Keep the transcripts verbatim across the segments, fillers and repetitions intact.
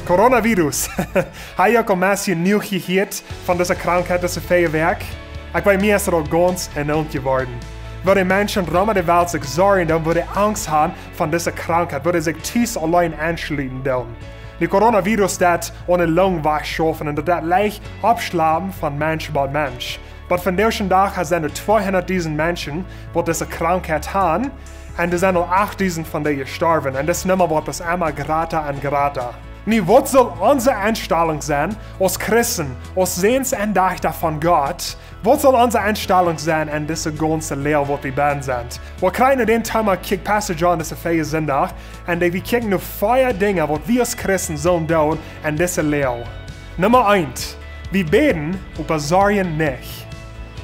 Coronavirus. Hab jie uk aul meist jenuach jehieet von dise Krankheit, dise Fäawerk? Ekj weet, mie es daut aul gaunz ennoont jeworden. Woo de Menschen rom de Welt sikj sorjen doonen, woo dee Angst haben von dise Krankheit, woo dee sikj tus auleen enschluten doonen. De Coronavirus deit aun de Lung wajchschaufen un daut deit leicht oppschlapen von Mensch bie Mensch. Oba vondoag dän Dach sent doa tweehundatdusent Menschen, waut dise Krankheit haben, un doa sent aul achtdusent von dee jestorwen. Un daut Numma woat bloos emma jrata un jrata. Nu, waut saul onse Enstalunk sennen aus Christen, aus Säns un Dajchta von Gott? Waut saul onse Enstalunk sennen en dise gaunze Loag, waut wie bennen sent? Wie kjrieen no dän Thema kjikjt Pastor John dise Fäa Sindach, un dee wie kjikjen no vea Dinja, waut wie aus Christen sellen doonen en dise Loag. Numma eent, wie bäden, oba sorjen nich.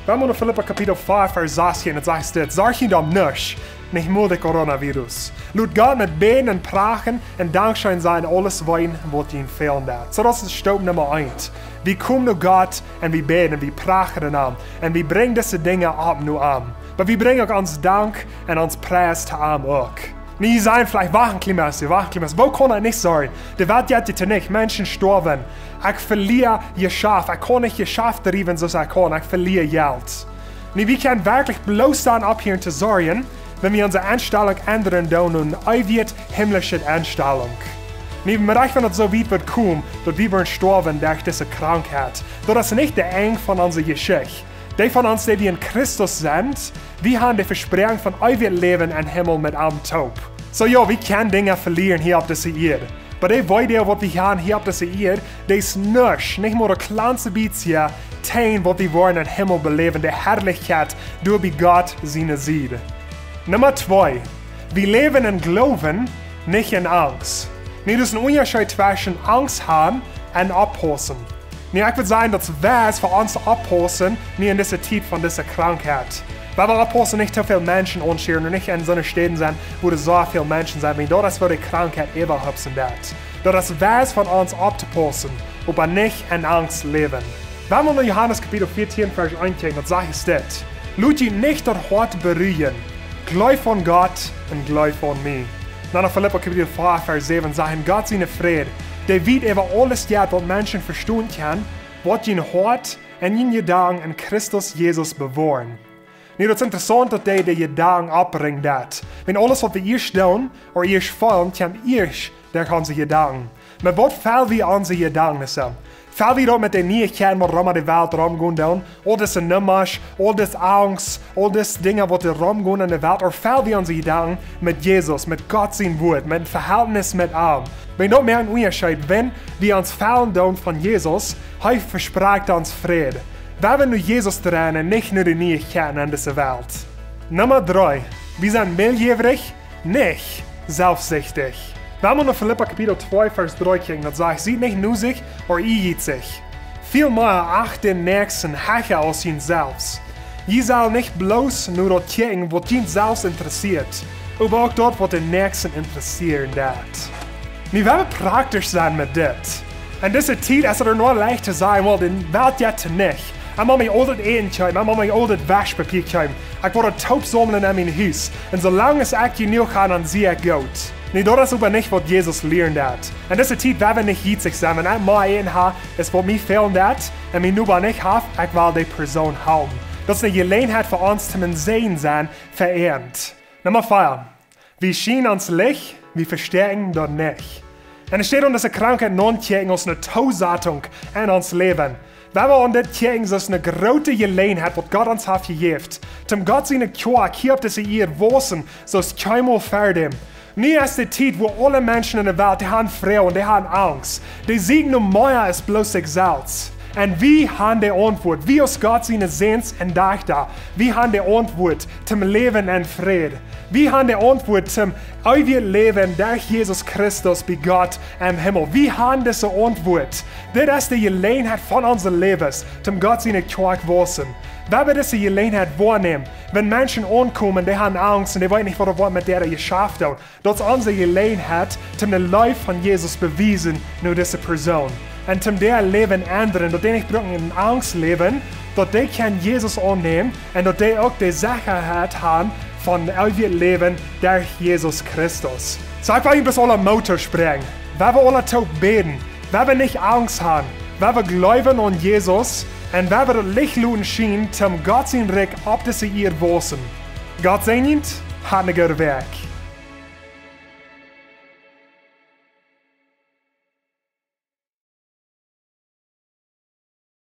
Wie haben en Filippa Kapitel vea, Varsch sastieen, daut sajcht dit: Sorjt junt om nuscht, nich mol de Coronavirus. Lot Gott met Bäden un Prachen un Dankscheen sajen aules weeten, waut junt fälen deit. Soo, daut es Stap Numma eent. Wie komen no Gott un wie bäden, wie prachen aun am. Un wie brinjen dise Dinja opp no am. Oba wie brinjen uk onsen Dank un onsen Pries to am uk. Nu, jie sajen veleicht: Wacht een kjlien bät, wacht een kjlien bät. Woo kaun daut nich sennen? De Welt jeit nich, Menschen stoawen. Ekj velia Jeschaft, ekj kaun nich Jeschaft driewen soo aus ekj kaun, ekj velia Jelt. Nu, wie kjennen werkjlich bloos dan opphieren to sorjen, wan wie onse Enstalunk endren doonen no eene eewje himlische Enstalunk. Nu, wie motten daut soo wiet woat komen, daut wie woaren stoawen derch dise Krankheit. Daut es nich daut Enj von onse Jeschicht. Dee von ons, dee wie en Christus sent, wie haben de Vespräakjunk von eewjet Läwen em Himmel met am toop. Soo jo, wie kjennen Dinja velieren hia opp dise Ieed. Oba dee Weedoag, waut wie haben hia opp dise Ieed, dee es nuscht, nich mol daut kjlanste bät, jäajen waut wie woaren em Himmel beläwen, de Harlichkjeit doa bie Gott siene Sied. Numma twee, wie läwen em Gloowen, nich en Angst. Nu, daut es een Unjascheet tweschen Angst haben un oppaussen. Nu, ekj wudd sajen, daut es wies fa ons to oppaussen, nu en dise Tiet von dise Krankheit. Wie motten oppaussen, nich too väl Menschen aunscharen un nich en soone Städen sennen, wua doa soo väl Menschen sent, wiels daut es, wua de Krankheit äwahaupt sent. Daut es wies fa ons opptopaussen, oba nich en Angst läwen. Wie motten no Johanes Kapitel vieetieen, Varsch eent kjikjen, daut sajcht dit: Lot junt nich daut Hoat beruijen. Jleeft aun Gott un jleeft aun mie. Dan en Filippa Kapitel vea, Varsch säwen sajcht: Gott sien Fräd, dee wiet äwa aules jeit, waut Menschen vestonen kjennen, woat jun Hoat un june Jedanken en Christus Jesus bewoaren. Nu, daut es interessaunt, daut dee de Jedanken oppbrinjen deit. Wiels aules, waut wie ieescht doonen, ooda ieescht feelen, kjemt ieescht derch onse Jedanken. Oba waut fell wie onse Jedanken aun? Fell wie daut met de Nieichkjeiten, waut rom de Welt romgonen doonen, aul dise Nummasch, aul dise Angst, aul dise Dinja, waut doa romgonen en de Welt, ooda fell wie onse Jedanken met Jesus, met Gott sien Wuat, met een Vehältnis met am? Wiels daut moakt een Unjascheet, wan wie ons fellen doonen von Jesus, hee vesprakjt ons Fräd. Wie motten no Jesus dreien un nich no de Nieichkjeiten en dise Welt. Numma dree, wie sent mildjäwrich, nich selfstsichtich. Wie motten no Filippa Kapitel twee, Varsch dree kjikjen, daut sajcht: Siet nich nusich ooda ieejietsich. Väl mea acht dän Näakjsten hecha aus junt selfst. Jie sellen nich bloos no daut kjikjen, waut junt selfst interessieet, oba uk daut, waut dän Näakjsten interessieren deit. Nu, wie motten praktisch sennen met dit. En dise Tiet es et noch leicht to sajen: Well, de Welt jeit nich. Ekj mott mie aul daut Äten kjeepen, ekj mott mie aul daut Waschpapia kjeepen. Ekj woa daut toop saumlen en mien Hus. Un soo lang aus ekj jenuach hab, dan sie ekj goot. Nu, daut es oba nich, waut Jesus lieren deit. En dise Tiet woa wie nich jietsich sennen. Wan ekj mea Äten hab aus waut mie fälen deit, un mien Noba nich haft, ekj well dee Persoon halpen. Daut es eene Jeläajenheit fa ons, om een Säajen sennen fa aundre. Numma vea. Wie schienen ons Licht, wie vestäakjen daut nich. Un et steit, om dise Krankheit nich to kjikjen aus eene Toosetzung en ons Läwen. Wie haben aun dit kjikjen aus eene groote Jeläajenheit, waut Gott ons haft jejäft, om Gott siene Kjoakj hia opp dise Ieed wausen, soo aus kjeenmol ver däm. Nu es de Tiet, wua aule Menschen en de Welt, dee haben Froagen, dee haben Angst. Dee sieekjen no mea aus bloos sikj selfst. Un wie haben de Auntwuat, wie aus Gott siene Säns un Dajchta, wie haben de Auntwuat toom Läwen en Fräd. Wie haben de Auntwuat toom eewjen Läwen derch Jesus Christus bie Gott em Himmel. Wie haben dise Auntwuat. Dit es de Jeläajenheit von onse Läwes, om Gott siene Kjoakj wausen. Wie haben dise Jeläajenheit woanämen, wan Menschen aunkomen, dee haben Angst un dee weeten nich, waut daut woat met dee jeschaft doonen. Daut es onse Jeläajenheit, om de Leew von Jesus bewiesen no dise Persoon. Un om äa Läwen endren, daut dee nich brucken en Angst läwen, daut dee kjennen Jesus aunnämen un daut dee uk de Sechaheit haben von eewjet Läwen derch Jesus Christus. Soo, ekj well junt bloos aule Moot toospräakjen. Wie haben aule toop bäden, Wie woaren nich Angst han, wie woaren gleewen aun Jesus un wie woaren daut Licht loten schienen, toom Gott sien Rikj opp dise Ieed wausen. Gott säajent, hat ne goode Wäakj.